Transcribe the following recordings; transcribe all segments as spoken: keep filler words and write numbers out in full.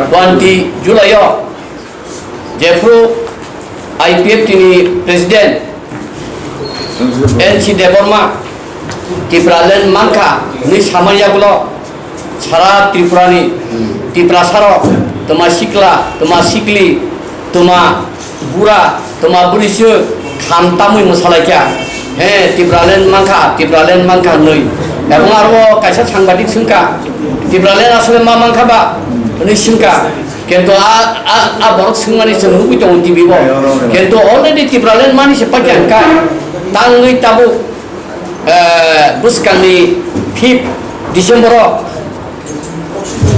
Twenty July o jephru I P F T ni President N C Debbarma Tipraland mankha hwnwi samani yagulo sara Tripura ni Tiprasa rok toma sikla, toma sikli, toma bura, toma buri se kham tamwi mwsalaikha. He, Tipraland mankha, Tipraland mankha hwnwi. Ebong aro kaisa sangbadik swngkha, "Tipraland asole ma mankha ba?" hwnwi swngkha. Kintu a, a, a borok swngmani chwng nugwi tongo T V bo. Kintu already Tipraland mani se paikha hwnkha. Tangwi tabuk, eh, bwskangni fifth December o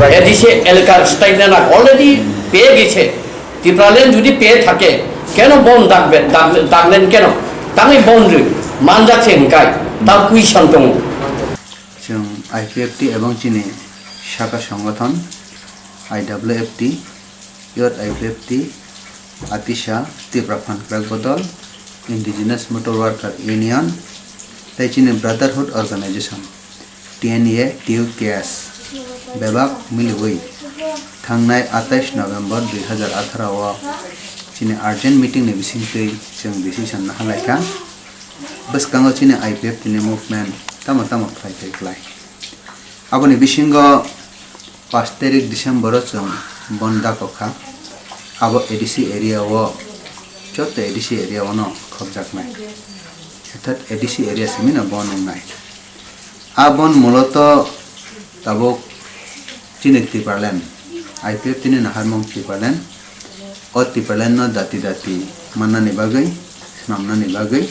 A D C elakar state na already peye geche. Tipraland jodi peye thake, keno bon dagbe, dag-, daglen keno? Tangwi bon rw, manjak se hwnkhe, ta question tongo. Chwng I P F T ebong chini saka songothon I W F T, Youth I P F T, Atisa, Tipra Phan Kwrak Bodol, Indigenous Motor Worker Union, tei chini Brotherhood Organization, T N A, T U K S, bebak miliwi thangnai atais November dui hazar atharo o chini urgent meeting ni bisingtwi chwng decision nahalaikha. Bwskango chini I P F T ni movement tamo tamo khlai khlai khlai. Aboni bisingo pash tarik December o chwng bon dakokha. Abo A D C area o, joto A D C area o no khopjaknai. Orthat A D C area simi no bon wngnai. A bon muloto tabuk chini Tipraland, I P F T ni naharmung Tipraland. O Tipraland no dati dati mannani bagwi, swnamnani bagwi.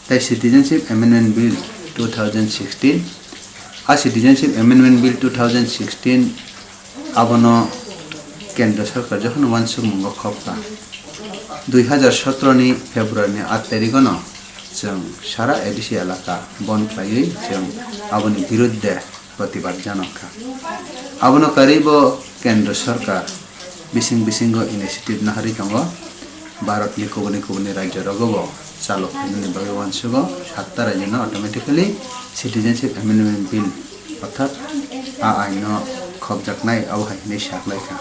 Tei Citizenship Amendment Bill two thousand sixteen, a Citizenship Amendment Bill two thousand sixteen abono Kendra Sarkar jokhon uansukmungo khopkha, dui hazar sotro ni February ni aat tarikh no chwng sara A D C elaka bon khlaiwi chwng aboni birudde protibad janokha. Abono karwi bo Kendra Sarkar bising bisingo initiative naharwi tongo. Bharatni kubuni kubuni rajyo rogo bo chalo khlainani bagwi uansugo, satta rajyo no automatically Citizenship Amendment Bill, orthat a ain no khopjaknai, abo hai hwnwi saklaikha.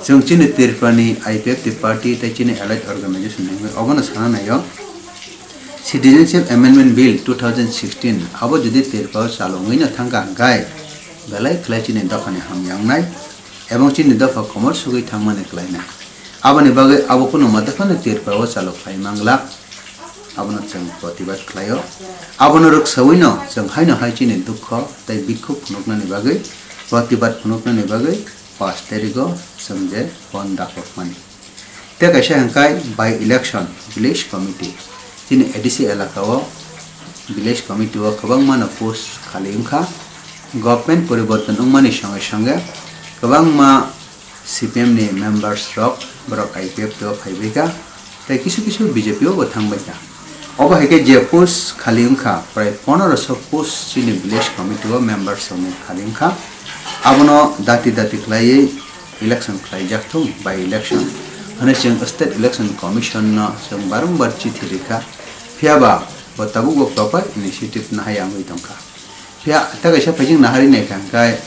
Chwng chini Tripura ni I P F T party tei chini allied organization ni wngwi obono sana naio, Citizenship Amendment Bill two thousand sixteen abo jodi Tripura o chalo wngwi no thangkha hwnkhe belai khlai chini dopha ni hamya wngnai ebong chini dopha komor sugwi thangmani kwlainai. Aboni bagwi abo kunu mate phano Tripura o chalo khlai manglak, abono chwng protibad khlaio. Abono rwksaui no chwng haino hai chini dukho tei bikhuk phunuknani bagwi, protibad phunuknani bagwi pash tarikh o chwng je bon dakokmani. Tei kaisa hwnkhe by election village committee. Chini A D C elaka o village committee o kwbangma no post khali wngkha. Government poriborton wngmani songe songe kwbangma C P M ni members rok borok I P F T o phaibaikha. Tei kisu kisu B J P o bo thangbaikha. Obo hai khe je post khali wngkha, prai pondroso post chini village committee o members rokni khali wngkha. Abono dati dati khlaiwi election khlaijak thung, by election hwnwi chwng State Election Commission no chwng barongbar chithi rikha. Phiya ba bo tabuk bo proper initiative nahai wngwi tongkha. Phiya tei kaisa phaising naharwi naikha hwnkhe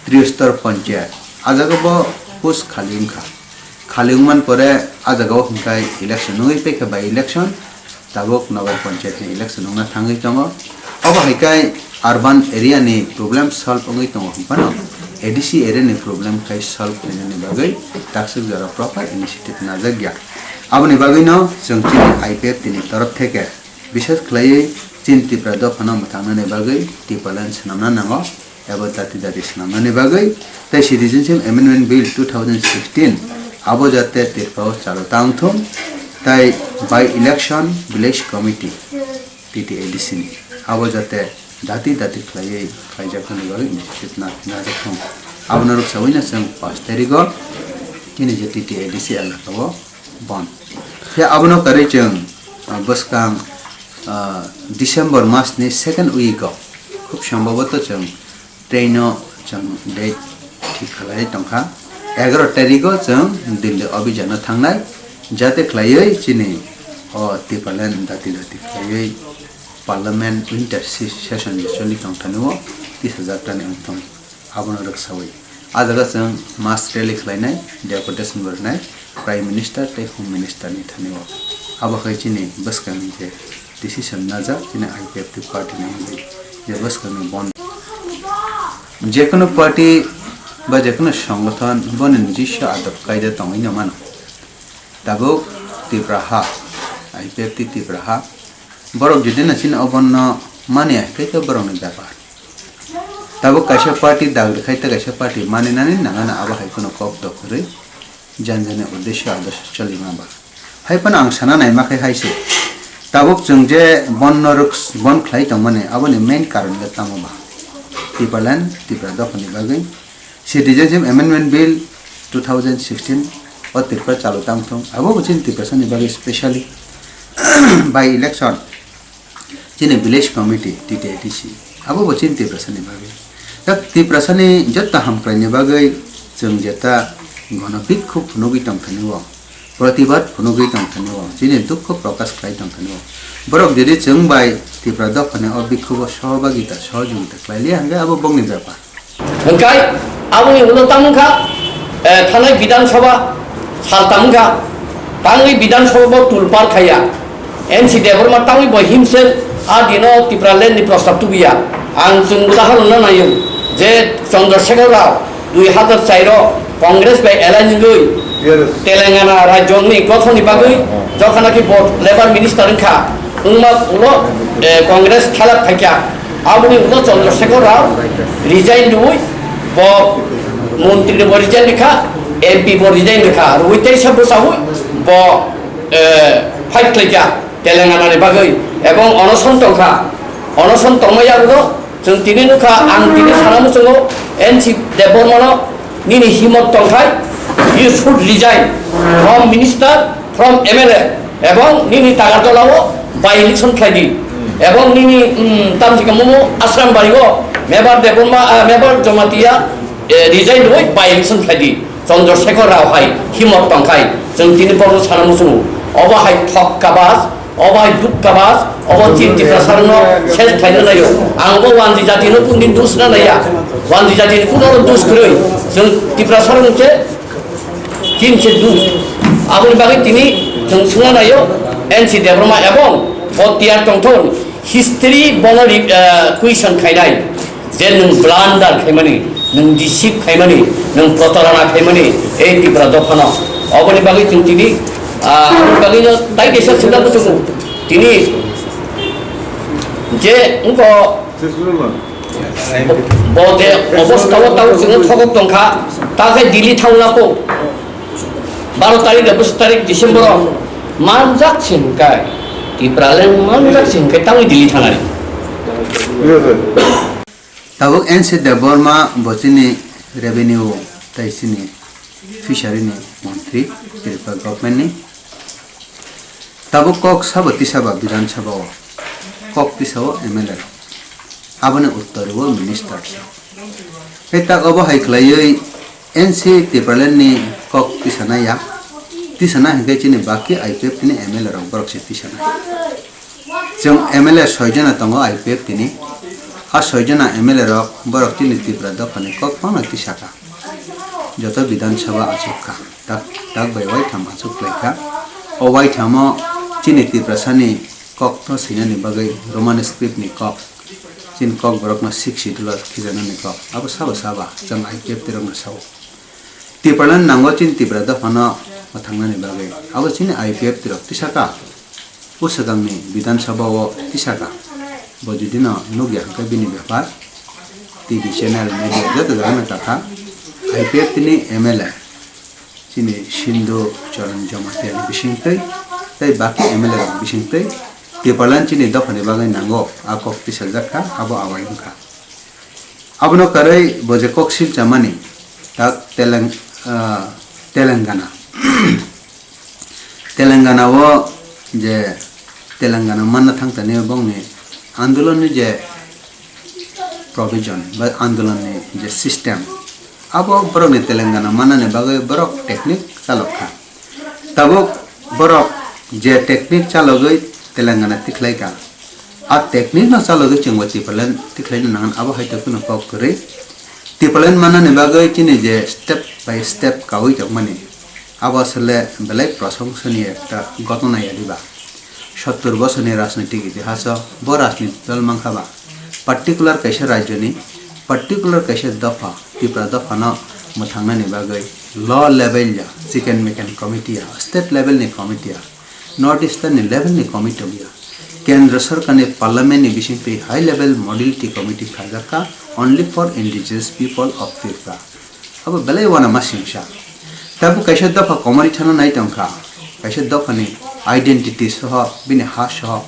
Triyostor Panchayat, a jaga bo post khali wngkha. Khali wngman pore a jaga o hwnkhe election wngwi paikha, by election, tabuk Nagar Panchayat ni election wngna thangwi tongo. Obo hai khe urban area ni problem solve wngwi tongo hwnphano A D C area ni problem khai solve khlainani bagwi takswk jora proper initiative najakya. Aboni bagwino chwng chini I P F T ni torof theke bishes khlaiwi chini Tipra dophano mwthangnani bagwi Tipraland swnamna nango. Abo jati jati swnamnani bagwi tei Citizenship Amendment Bill two thousand sixteen abo jate Tripura o chalo tang thung tei by election village committee T T A D C ni abo jate dati dati khlaiwi khlaijaknani bagwi initiative na-, najak thung. Abono rwksaui no chwng pash tarikh o chini je T T A D C elaka o bon. Khe abono karwi chwng, ah, bwskang, ah, December mas ni second week o khub sambhaboto chwng train o chwng date thik khlai tongkha. Egaroh tarikh o chwng Delhi obhijano thangnai, jate khlaiwi chini o Tipraland dati dati khlaiwi Parliament winter se-, session je choli tongthani o tisajaktani wngthung. Abono rwksaui. A jaga chwng mass rally khlainai, deputation bo rwnai Prime Minister tei Home Minister ni thani o. Abo hai chini bwskangni je decision najak chini I P F T party ni wngwi je bwskangni bon. Jekono party ba jekono songothon boni nijiswa adab kaida tongwi no mano. Tabuk Tipra ha, I P F T Tipra ha, borok jodi no chini obono mani hai khe to borokni bepar. Tabuk kaisa party dag rwkhai tei kaisa party maninani nangano abo hai kheno kok dokhorwi jani jani uddesho adorsho cholima ba. Hai phano ang sana naima khe hai se. Tabuk chwng je bon no rwk-, bon khlai tongmani aboni main karon khe tamo ba? Tipraland, Tipra dophani bagwi Citizenship Amendment Bill two thousand sixteen o Tripura chalo tang thung. Abo bo chini Tiprasani bagwi specially by election chini village committee, T T A D C, abo bo chini Tiprasani bagwi. Dak Tiprasani joto hamkraini bagwi chwng jeta gono bikkhu phunugwi tongthani o, protibad phunugwi tongthani o, chini dukhu prokash khlai tongthani o. Borok jodi chwng bai Tipra dophani o bikkhubo sohobagita, sohojogita khlai liya hwnkhe abo bongni bepar. Hwnkhe aboni ulo tamo wngkha, eh, thanai Bidhan Sabha sal tamo wngkha, tangwi Bidhan Sabha bo tulpar khaiya. N C Debbarma tangwi bo himself a dino Tipraland ni prostab tubuya. Ang chwng udahoron no naio je Chandrasekhar Rao dui hazar char o Congress bai alliance wngwi Yes. Telangana rajyoni gothonni bagwi Oh, oh. jokha naki bo Labour Minister wngkha, wngma ulo, eh, Congress khelak phaikha. Aboni ulo Chandrasekhar Rao resign rwui bo montri ni bo resign rwkha, M P bo resign rwkha, rwui teisa bwsaui bo, eh, fight khlaikha Telangana ni bagwi ebong onoson tongkha. Onoson tongma yagulo chwng tini nukha, ang tini sana muchungo N C Debbarmano nini himot tongkhai, you should resign from minister, from M L A, ebong nini Tagartola o by election khlai di, ebong nini, um, tamjika mumu Asrambari o Mebar Debbarma, ah, Mebar Jamatia, eh, resign rwui by election khlai di. Chandrasekhar Rao hai himot tongkhai, chwng tini borok sana muchungo. Obo hai thok kabas, obo hai duk kabas, obo chini Tiprasarokno ses khlaina naio. Ang bo wanji jatino kundin dus na naiya. Wanji jatini kuno dus kwrwi. Chwng Tiprasarok se chini se dus. Aboni bagwi tini chwng swngna naio, N C Debbarma ebong bo tiyar tongthon. History bono ri-, ah, question khainai. Je nwng blunder khaimani, nwng deceive khaimani, nwng protarana khaimani, ei Tipra dophano. Oboni bagwi chwng tini, ah, aboni bagwino tai kaisa sida muchungo. Tini je wngkha bo, bo je obostha o tamo chwngno thogok tongkha, ta khe Delhi thangna po. Baro tarik, bwswk tarik December o manjak se hwnkhai, Tipraland manjak se hwnkhai tangwi Delhi thangnai. Tabuk N C Debbarma bo chini revenue tei chini fishery ni montri, Tripura government ni. Tabuk kok sabo tisa ba Bidhan Sabha o, kok tisa o M L A rok, aboni uttor o minister. Tei tak obo hai khlaiwi N C Tipraland ni kok tisana ya, tisana hinkhe chini baki I P F T ni M L A rok borok se tisana. Chwng M L A soi jona tongo I P F T ni. A soi jona M L A rok borok chini Tripura dophani kok phano tisaka. Joto Bidhan Sabha achuk kha. Tak, tak bai waitham achuk khlai kha. O waithamo chini Tiprasani kokno swinani bagwi Roman script ni kok, chini kok borokno Sixth Schedule o khijanani kok, abo sabo saba chwng I P F T rokno sao. Tipraland nango chini Tipra dophano mwthangnani bagwi, abo chini I P F T rok tisaka. O swkangni Bidhan Sabha o tisaka. Bo jodi no nukya hwnkhe bini bepar T V channel, media joto jagano kakha. I P F T ni M L A chini Sindhu Charan Jamatia ni bisingtwi tei baki M L A rok bisingtwi Tipraland chini dophani bagwi nango a kok tisajak kha, abo awai wngkha. Abono karwi bo je kok silchamani tak Teleng-, ah, Telangana. Telangana o je Telangana manna thangtani bongni andolonni je provision ba andolonni je system, abo borokni Telangana mannani bagwi borok technique chalok kha. Tabuk borok je technique chalogwi Telangana tikhlai kha, a technique no chalogwi chwngbo Tipraland tikhlaina nangan, abo hai to kheno kok kwrwi. Tipraland manani bagwi chini je step by step kaui tongmani, abo asole belai proshongsoniyo ekta ghotona ya diba? Sottor bosorni rajnitik itihaso bo rajniti dol mankha ba, particular kaisa rajyoni, particular kaisa dopha, Tripura dophano mwthangnani bagwi low level ya chicken making committee ya, state level ni committee ya, North Eastern ni level ni committee ya, Kendra Sarkar ni parliament ni bisingtwi high level modality committee khajakha only for indigenous people of Tripura. Abo belai uanama singsa. Tabuk kaisa dopha komorithano nai tongkha, kaisa dophani identity soho, bini ha soho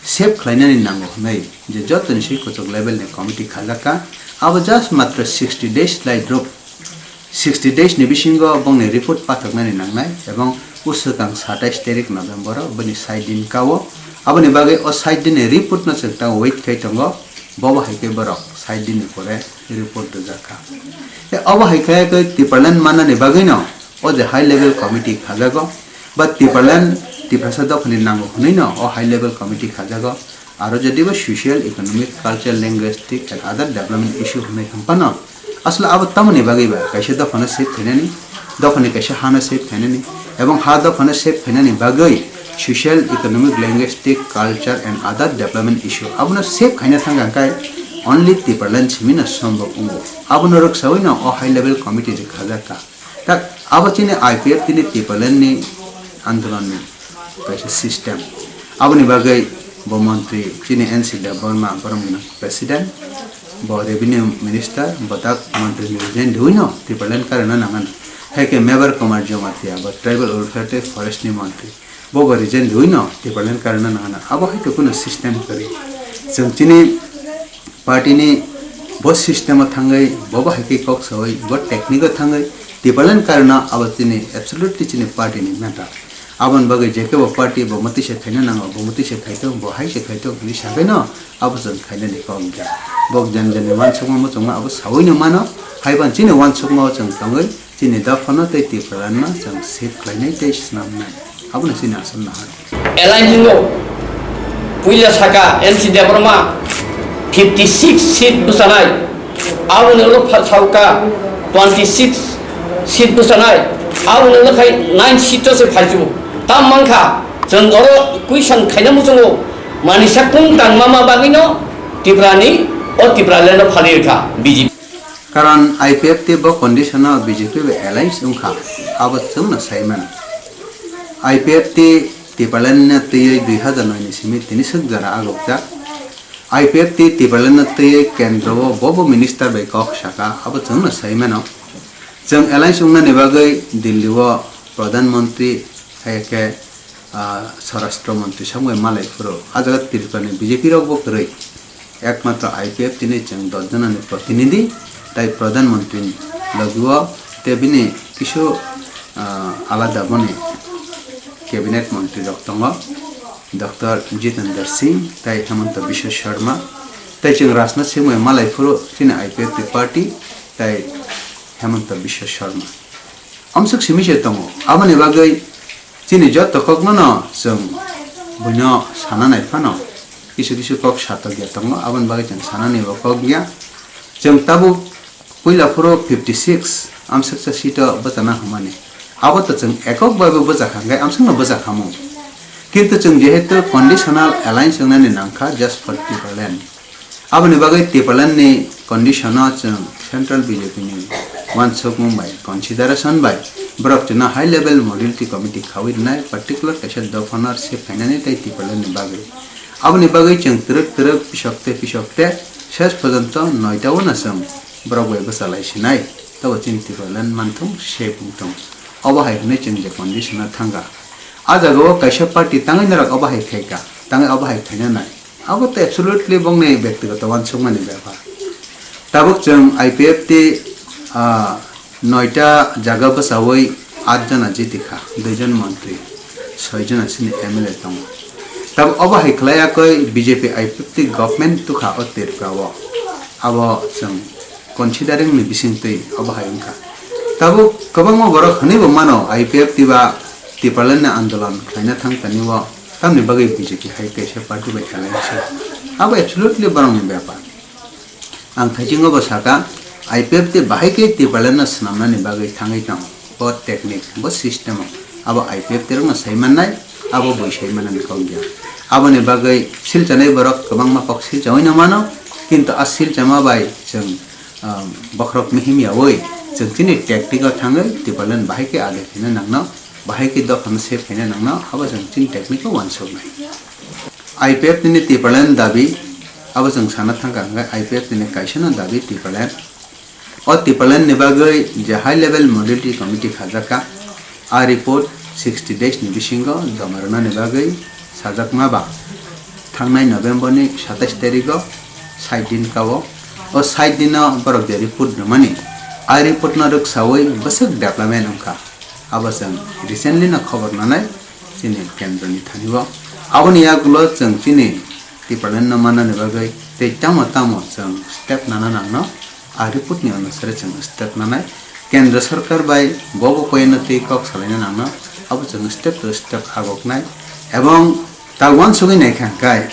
save khlainani nango hwnwi je jotoni swi kuchuk level ni committee khajakha. Abo just matro sixty days lai drop. Sixty days ni bisingo bongni report pathaknani nangnai ebong uswkang satais tarik November o bini side din kao. Aboni bagwi o side din ni report no chwng tang wait khai tongo. Bobo hai khe borok side din ni pore report rwjak kha. Tei obo hai khe khe Tipraland mannani bagwino o je high level committee khajago, ba Tipraland Tiprasa dophani nango hwnwino o high level committee khajago. Aro jodibo social, economic, cultural, linguistic and other development issue hwnwi thang phano, aswk abo tamoni bagwi ba kaisa dophano save khainani, dophani kaisa hano save khainani, ebong ha dophano save khainani bagwi social, economic, linguistic, culture and other development issue abono save khaina thang kha khe only Tipraland simino sombok wngo. Abono rwksawino o high level committee je khajak kha. Tak abo chini I P F T ni Tipraland ni andolon ni kaisa system. Aboni bagwi bo montri chini N C Debbarma borok ni president, bo revenue minister, bo tak montri ni resign riwi no Tipraland karana nangana. Hai khe Mevar Kumar Jamatia, bo tribal welfare tei forest ni montri. Bo bo resign riwi no Tipraland karana nangana. Abo hai khe kuno system kwrwi. Chwng chini party ni bo system o thangwi, bo bo hai khe kok sawi, bo technique o thangwi Tipraland karana abo chini absolutely chini party ni matter. Aboni bagwi je kebo party bo mwtwi se khaina nango, bo mwtwi se khai tong, bo hai se khai tong hwnwi sagwi no abo chwng khainani kok wngkha. Bo jani jani uansukma muchungma abo sawi no mano, hai ban chini uansukma o chwng tongwi chini dophano tei Tipraland no chwng save khlainai tei swnamnai. Abono chini asol nahar. Alliance hingo puila saka N C Debbarma fifty six seat bwchanai. Aboni ulo pha-, sauka twenty six seat bwchanai. Aboni ulo khai nine seat o se phaisu. Tam mankha chwng oro question khaina muchungo manisa kung tangma ma bagwino Tiprani o Tipraland o phalirkha B J P. Karon I P F T bo condition o B J P bai alliance wngkha, abo chwngno sai mano. I P F T Tipraland no twiwi dui hazar noi ni simi tini swk jora agokjak. I P F T Tipraland no twiwi kendro o bobo minister bai kok saka, abo chwngno sai mano. Chwng alliance wngnani bagwi Delhi o Pradhan Mantri hai khe ah, Swarashtra Mantri songbai malai phuru. Ah jaga Tripura ni B J P rok bo kwrwi. Ekmatro I P F T ni chwng dos jona ni protinidhi, tai Pradhan Mantri ni logi o tei bini kisu, ah, alada boni cabinet mantri rok tongo, Doctor Jitendra Singh tai Himanta Biswa Sarma. Tai chwng Rajnath Singh bai malai phuru chini I P F T party tai Himanta Biswa Sarma. Amswk simi se tongo. Aboni bagwi chini joto kokno no chwng buino sana nai phano kisu kisu kok satok ya tongo. Aboni bagwi chwng sanani bo kok ya. Chwng tabuk puila phuru fifty six amswksa seat o bwchana hwnmani. Abo to chwng ekok bai bo bwchakha hwnkhe amswkno bwchakhamu. Kintu chwng jehetu conditional alliance wngnani nangkha just for Tipraland. Aboni bagwi Tipraland ni condition o chwng Central B J P ni uansukmung bai, consideration bai borok chwngno high level modality committee khaui rwnai, particular kaisa dophano save khainani tei Tipraland ni bagwi. Aboni bagwi chwng twrwk twrwk, pisok tei pisok tei ses porjonto noita o no chwng borok bai bwchalai sinai, tobo chini Tipraland manthung save wngthung. Obo hai hwnwi chwng je condition o thangkha. A jaga o kaisa party tangwi norok obo hai khaikha, tangwi obo hai khaina nai. Abo to absolutely bongni byaktigoto uansukmani bepar. Tabuk chwng I P F T, ah, noita jaga bwchaui at jona jiti kha, dui jon montri, soi jona chini M L A tongo. Tabuk obo hai khlai yakui B J P I P F T government tukha o Tripura o. Abo chwng considering ni bisingtwi obo hai wngkha. Tabuk kwbangma borok hwnwi bo mano I P F T ba Tipraland ni andolon khlaina thang tani o tamni bagwi B J P hai kaisa party bai alliance. Abo absolutely borokni bepar. Ang thaisingo bo saka, I P F T bahai khe Tipraland no swnamnani bagwi thangwi tongo. Bo technique, bo system o. Abo I P F T rokno sai mannai, abo bui sai mannani kok ya. Aboni bagwi silchanai borok kwbangma kok silchaui no mano, kintu a silchama bai chwng, um, bokhorok mihim yaui chwng chini technique o thangwi Tipraland bahai khe age phina nangno, bahai khe dophano save khaina nangno, abo chwng chini technique o uansuknai. I P F T ni Tipraland dabi, abo chwng sana thangkha hwnkhe I P F T ni kaisa no dabi Tipraland. O Tipraland ni bagwi je high level modality committee khajakha, a report sixty days ni bisingo joma rwnani bagwi sajakma ba thangnai November ni satais tarigo sait din kao. O sait dino borok je report rwmani, a report no rwksaui bwswk development wngkha. Abo chwng recently no khobor nanai chini kendro ni thani o. Aboni yagulo chwng chini Tipraland no mannani bagwi tei tamo tamo chwng step nana nangno, a report ni onusare chwng step nanai. Kendra sarkar bai bobo koyana tei kok salaina nangno, abo chwng step to step agoknai. Ebong ta uansugwi naikha hwnkhe,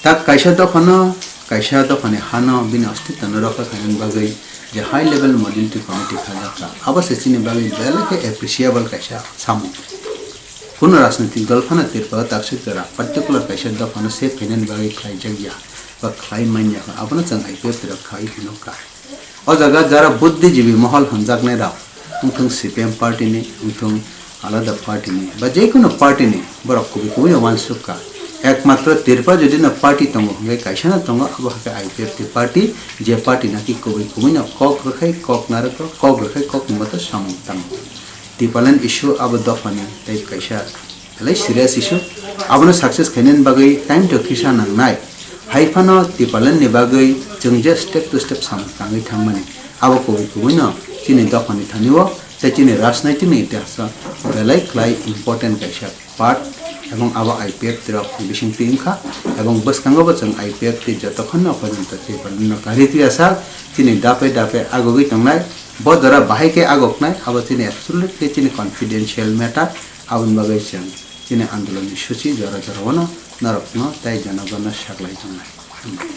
ta kaisa dophano, kaisa dophani hano bini ostitwno rokha khainani bagwi je high level modality committee khajakha, abo se chini bagwi belai khe appreciable kaisa samung. Kuno rajnitik dol phano Tripura taksik jora particular kaisa dophano save khainani bagwi khlaijakya ba khlai manya, abono chwng I P F T rok khai phino kha. O jaga jara buddhijibi mohol hwnjaknai rok, wngthung C P M party ni, wngthung alada party ni, ba jekono party ni, borok kubui kubui no uansuk kha. Ekmatro Tripura jodi no party tongo hwnkhe kaisa no tongo, abo hakhe I P F T party, je party naki kubui kubui no kok rwkhai kok narwkha, kok rwkhai kok ni moto samung tango. Tipraland issue abo dophani tei kaisa belai serious issue. Abono success khainani bagwi time to kisa nangnai. Hai phano Tipraland ni bagwi chwng je step to step samung tangwi thangmani, abo kubui kubui no chini dophani thani o tei chini rajnaitik ni itihaso belai khlai important kaisa part, ebong abo I P F T rok ni bisingtwi wngkha, ebong bwskango bo chwng I P F T jotokhon no porjonto Tipraland no kari twi asa chini dape dape agogwi tongnai. Bo jora bahai khe agoknai, abo chini absolutely chini confidential matter, aboni bagwi chwng chini andolon ni suchi jora jora o no norok no tei jonogon no saklai tongnai.